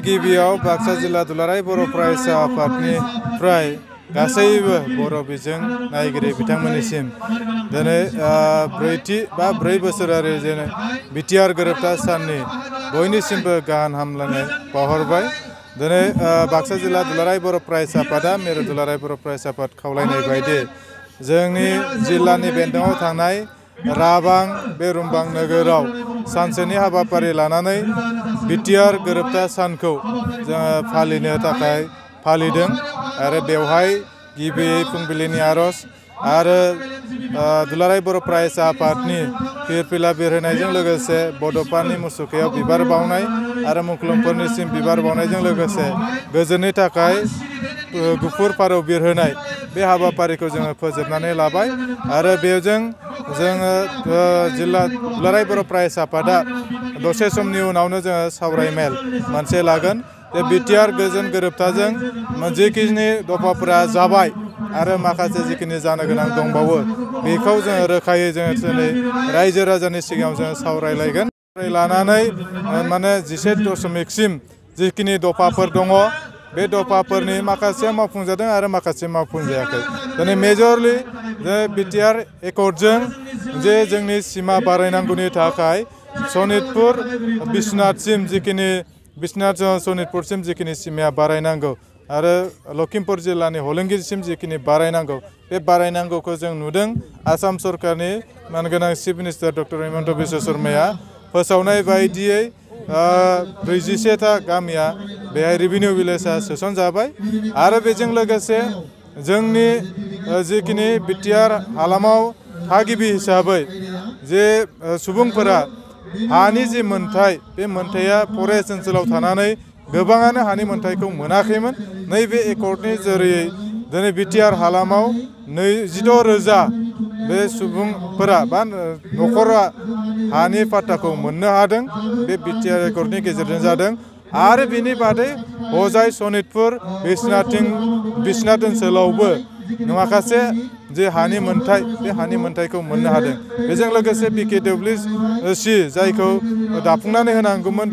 गिबियाव बाक्सा जिल्ला दुलाराय बर' फरायसा आफादनिफ्राय गासैबो बर' बिजों नायगिरि बिथांमोननिसिम दिनै ब्रै बोसोरारि बिटिआर गोरोबथा साननि बयनिसिमबो गाहाम हामलायनाय बावहरबाय। दिनै बाक्सा जिल्ला दुलाराय बर' फरायसा आफादा मिरु दुलाराय बर' फरायसा आफाद खावलायनाय बायदि जोंनि जिल्लानि बेन्दोङाव थानाय राबां बेरुमबां नोगोराव सानसेनि हाबाफारि लानानै बिटिआर गोरोबथा सानखौ जोङो फालिनो थाखाय फालिदों आरो बेवहाय गिबियै फुंबिलिनि आर'ज आरो दुलाराय बर' फरायसा आफादनि फिरफिला बिरहोनायजों लोगोसे बड'फानि मुसुखायाव बिबार बावनाय आरो मुंख्लंफोरनिसिम बिबार बावनायजों लोगोसे गोजोननि थाखाय गुफुर फारौ बिरहोनाय बे हाबाफारिखौ जोङो फोजोबनानै लाबाय आरो बेजों जोङो जिल्ला दुलाराय बर' फरायसा आफादा दसे समनि उनावनो जोङो सावरायमेल मोनसे लागोन। बे बिटिआर गोजोन गोरोबथाजों जिखिनि दफाफोरा जाबाय आरो माखासे जिखिनि जानो गोनां दंबावो बेखौ जोङो रोखायै जोङो दिनै रायजो राजानि सिगाङाव जोङो सावरायलायगोन। लानानै माने 11.सिम जिखिनि दफाफोर दङ बे दफाफोरनि माखासेया मावफुंजादों आरो माखासे मावफुंजायाखै। दिनै मेजरलि बिटिआर एकर्डजों जोंनि सिमा बारायनांगौनि थाखाय सनितपुर बिश्वनाथसिम बिश्वनाथ सनितपुरसिम जिखिनि सिमाया बारायनांगौ आरो लखिमपुर जिल्लानि हलंगिरिसिम जिखिनि बारायनांगौ बे बारायनांगौखौ जों नुदों। आसाम सरकारनि मानगोनां chief minister doctor Himanta Biswa शर्माया फोसावनाय बायदियै 41था गामिया बेहाय रेभिनिउ भिलेजआ सोसनजाबाय आरो बेजों लोगोसे जोंनि जिखिनि बिटिआर हालामाव थागिबि हिसाबै सुबुंफोरा हानि जि मोन्थाय बे मोन्थाया फरेस्ट ओनसोलाव थानानै गोबाङानो हानि मोन्थायखौ मोनाखैमोन। नैबे एकर्डनि जरियै दिनै बिटिआर हालामाव 26,000 बे सुबुंफोरा बा न'खरा हानि पाट्टाखौ मोननो हादों। बे बिटिआर एकर्डनि गेजेरजों जादों आरो बिनि बादै हजाय सनितपुर बिश्वनाथ ओनसोलावबो माखासे हानि मोन्थाय बे हानि मोन्थायखौ मोननो हादों। बेजों लोगोसे BKWC जायखौ दाफुंनानै होनांगौमोन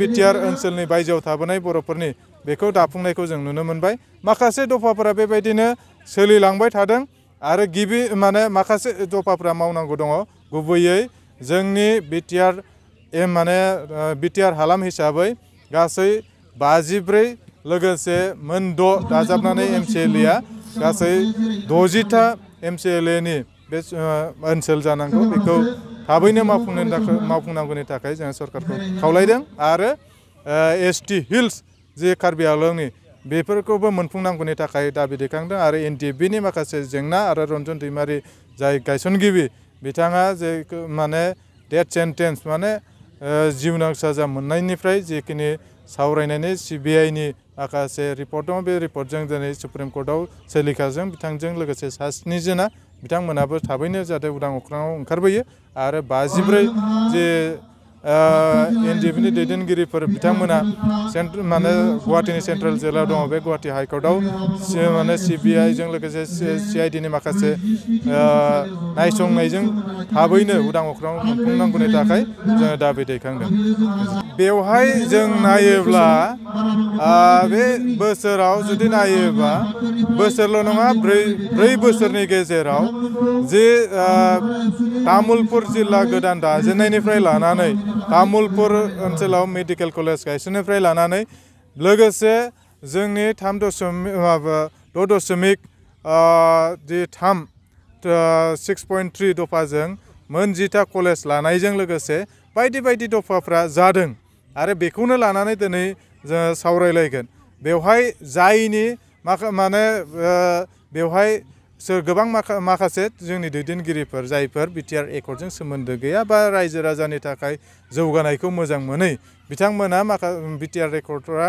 बिटिआर ओनसोलनि बायजोआव थाबोनाय बर'फोरनि बेखौ दाफुंनायखौ जों नुनो मोनबाय। माखासे दफाफोरा बेबायदिनो सोलिलांबाय थादों आरो माखासे दफाफोरा मावनांगौ दङ। गुबैयै जोंनि बिटिआर हालाम हिसाबै गासै 54 लोगोसे मोन 6 दाजाबनानै MCLA गासै 60था MCLAनि बे ओनसोल जानांगौ। बेखौ थाबैनो मावफुंनांगौनि थाखाय जों सरकारखौ खावलायदों आरो ST हिल्स कार्बि आंलंनि बेफोरखौबो मोनफुंनांगौनि थाखाय दाबि दैखांदों आरो NDFBनि माखासे जेंना आरो रन्जन दैमारि जाय गायसनगिरि बिथाङा डेथ सेन्टेन्स जिउनां साजा मोननायनिफ्राय जिखिनि सावरायनायनि CBIनि माखासे रिपर्ट दङ बे रिपर्टजों दिनै सुप्रिम कर्टआव सोलिखाजों बिथांजों लोगोसे सा 7 जना बिथांमोनाबो थाबैनो जाहाथे उदां अख्राङाव ओंखारबोयो आरो 54 NDFBनि दैदेनगिरिफोर बिथांमोना गुवाहाटीनि सेन्ट्रेल जेलाव दङ। बे गुवाहाटी हाइकर्टआव CBIजों लोगोसे CIDनि माखासे नायसंनायजों थाबैनो उदां अख्राङाव मोनफुंनांगौनि थाखाय जोङो दाबि दैखांदों। बेवहाय जों नायोब्ला बे बोसोराव जुदि नायोबा बोसोरल' नङा 4 बोसोरनि गेजेराव तामुलपुर जिल्ला गोदान दाजेननायनिफ्राय लानानै तामुलपुर ओनसोलाव मेडिकेल कलेज गायसननायनिफ्राय लानानै लोगोसे जोंनि 6.3 दफाजों मोन 10था कलेज लानायजों लोगोसे बायदि बायदि दफाफ्रा जादों आरो बेखौनो लानानै दिनै जोङो सावरायलायगोन। बेवहाय बेवहाय गोबां माखासे जोंनि दैदेनगिरिफोर जायफोर बिटिआर एकर्डजों सोमोन्दो गैया बा रायजो राजानि थाखाय जौगानायखौ मोजां मोनै बिथांमोना बिटिआर एकर्डआ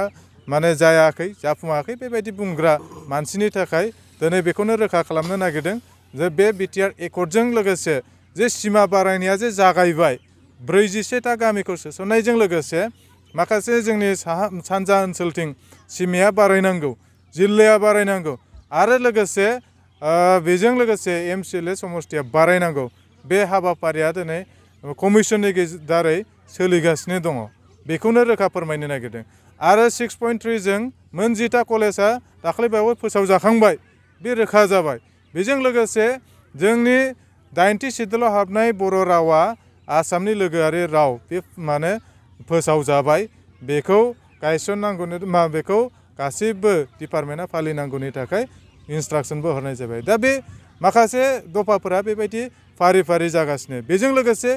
जायाखै जाफुङाखै बेबायदि बुंग्रा मानसिनि थाखाय दिनै बेखौनो रोखा खालामनो नागिरदों जे बे बिटिआर एकर्डजों लोगोसे सिमा बारायनाया जागायबाय 41था गामिखौ सोसननायजों लोगोसे माखासे जोंनि सानजा ओनसोलथिं सिमाया बारायनांगौ, जिल्लाया बारायनांगौ आरो लोगोसे बेजों लोगोसे MCLA समस्थिया बारायनांगौ बे हाबाफारिया दिनै कमिसननि दारै सोलिगासिनो दङ बेखौनो रोखा फोरमायनो नागिरदों आरो 6.3 जों मोन 10टा कलेजा दाख्लैबावै फोसावजाखांबाय बे रोखा जाबाय बेजों लोगोसे जोंनि 80 सिदुलाव हाबनाय बर' रावा आसामनि लोगोआरि राव बे माने फोसावजाबाय बेखौ गायसननांगौनि बेखौ गासिबो डिपार्टमेन्टआ फालिनांगौनि थाखाय इन्सट्राक्सनबो हरनाय जाबाय दा बे माखासे दफाफोरा बेबायदि फारि फारि जागासिनो बेजों लोगोसे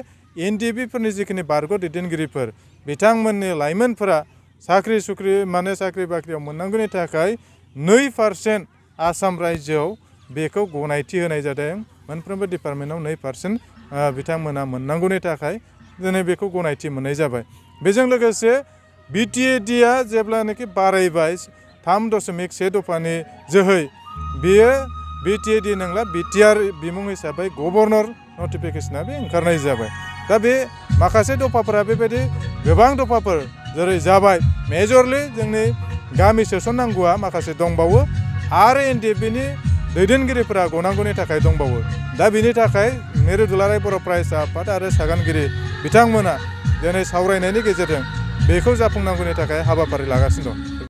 NDB फोरनि जिखिनि बारग' दैदेनगिरिफोर बिथांमोननि लाइमोनफोरा साख्रि बाख्रियाव मोननांगौनि थाखाय 2% आसाम रायजोआव बेखौ गनायथि होनाय जादों मोनफ्रोमबो डिपार्टमेन्टआव 2% बिथांमोना मोननांगौनि थाखाय दिनै बेखौ गनायथि मोननाय जाबाय बेजों लोगोसे BTAD-आ जेब्लानाखि बारायबाय 3.1 दफानि जोहै बेयो BTAD नंला BTR बिमुं हिसाबै गभर्नर नटिफिकेसना बे ओंखारनाय जाबाय दा बे माखासे दफाफोरा बेबायदि गोबां दफाफोर जेरै जाबाय मेजरलि जोंनि गामि सोसननांगौआ माखासे दंबावो आरो NDB-नि दैदेनगिरिफोरा गनांगौनि थाखाय दंबावो दा बिनि थाखाय मिरु दुलाराय बर' फरायसा आफाद आरो सागानगिरि बिथांमोना दिनै सावरायनायनि गेजेरजों बेखौ जाफुंनांगौनि थाखाय हाबाफारि लागासिनो दं